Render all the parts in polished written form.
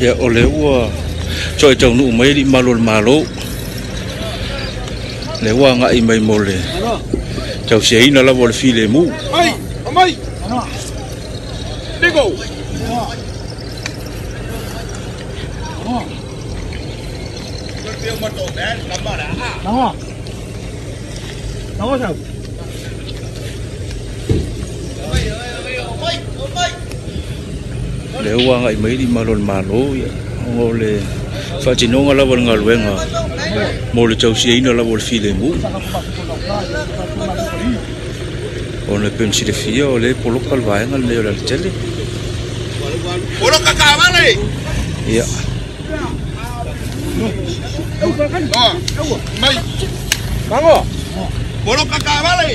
Ia o lea ua toe taunuu mai alii malu o le Malo, lea ua agai mai mo le tausiaina lava o le filemu. Mai, mai. Nico. Lea ua agai mai alii malu o le Malo, ia, ona o le faatinoga lava o le galuega mo le tausiaina lava o le filemu. Ona e pei ona silafia o lea e poloka le vaega lenei o le alatele. Poloka kavale. Ia. Mai. Poloka kavale.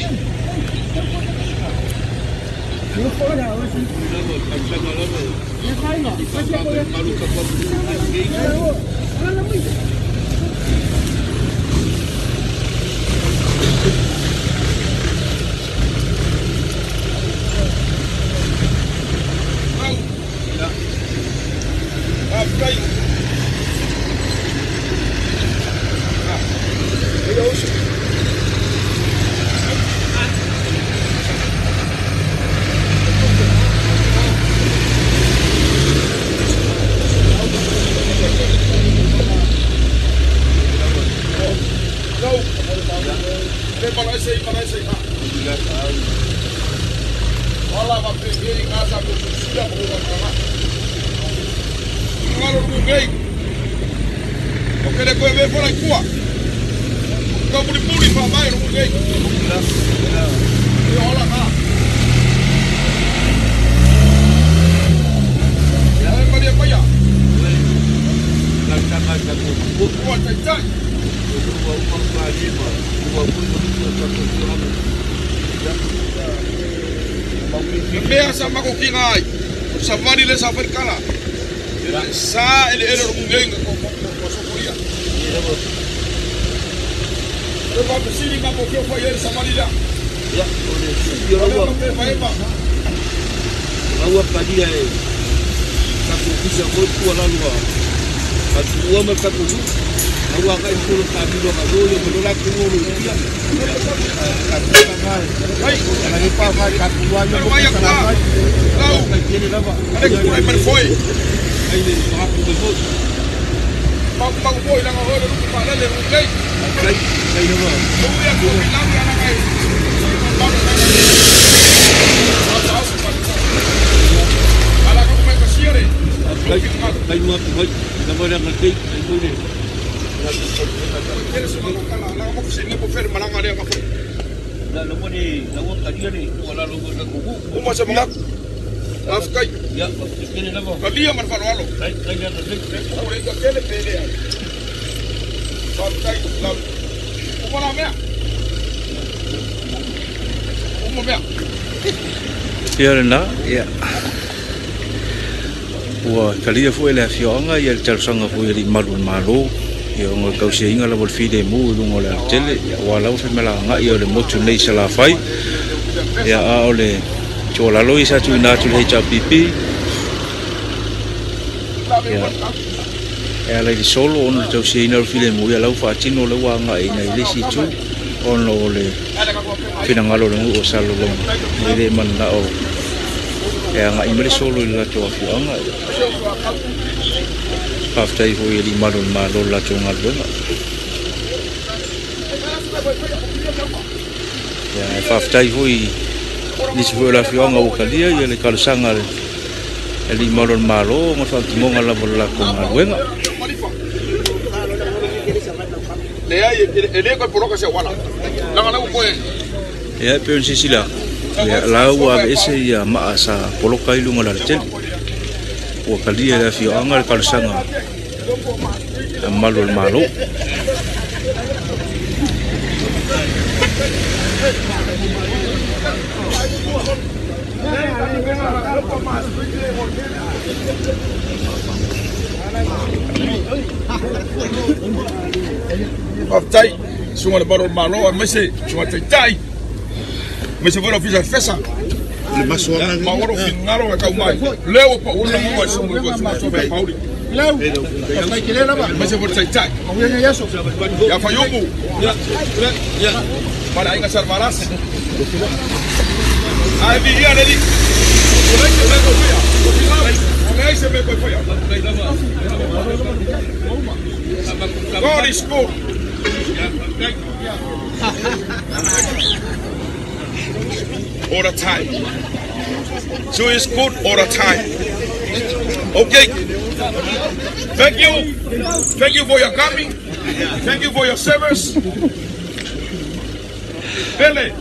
Mea sa makokinga ai o savali le sa kala sa ele ele ro mungenga ko ko sokoria le ba sili ma ko fio foi ele savali la ya o le sio ro pe fa pa ua padia e ka ko kisa ko tu ala lua ka tu ma ka ko ua ka ko ka mi lo ka lo yo lo la ko lo ia ka ka ka ai la ni pa fa ka tu wa yo ko ka lau ka tiene lava ale ko ai mar foi ai le ma ko ko ma ma ko la ngo lo ko pa la le ru kai kai kai lava ko ya ko la ya na kai ala ko mai ko siore kai kai ma ko na mo la kai kai ko le la lo ni la wo kadia ni wala lo ko ko uma se mga afkai ya kene lava kalia man falo kai kai la kai ko le ka kele pele afkai la uma la mea uma mea ia lena ia ua kalia foi le afioaga ia le talosaga foi alii malu o le Malo ia ona tausiaina lava o le filemu i luga o le alatele ia ua lava femalagagai o le motu nei Salafai ia a o le tuualalo ia sa tuuina atu i le HRPP ia e ala i le solo ona le tausiaina o le filemu ia lau faatino le ua againa i le isi itu ona o le finagalo o le nuu o Salelologa e le mananao e agai mai le solo i le latou afioaga. Faafetai foi i alii malu o le Malo le latou galuega. Ia e faafetai foi nisi foi o le afioaga ua kalia ia le talosaga a le alii malu o le Malo ona faatinoga lava o le latou galuega. Le ai ele ko poloka se wala la la ko ia e pei ona silasila ia la ua aveese ia maa sa poloka i luga o le alatele ua kalia le afioaga le talosaga a malu o le Malo. Faafetai suga le malu o le Malo aemaise suga taitai aemaise foi le ofisa fesa Le masoaga. Ma ua lou finagalo e kau mai lea ua paʻu le lagoga i suga i suga pauli aemaise foi le taitai ia Faiumu ma le aiga Salevalasi ae viia le Alii ua leai se mea toe faia, ua leai se mea toe faia. God is good all the time. So it's good all the time. Okay. Thank you. Thank you for your coming. Thank you for your service. Pele.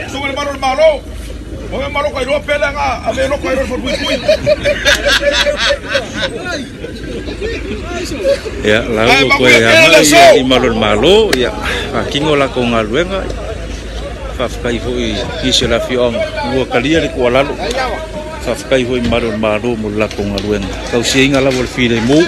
So le malo le malo. O me malo kai roa pele nga a me lo kai roa pui pui. Ia, la ua koe agai ia i malo le malo, ia, faatino latou galuega, faafetai foi i nisi o le afioaga ua talia le tuualalo, faafetai foi i malo le malo mo le latou galuega, tausiaina lava o le filemu.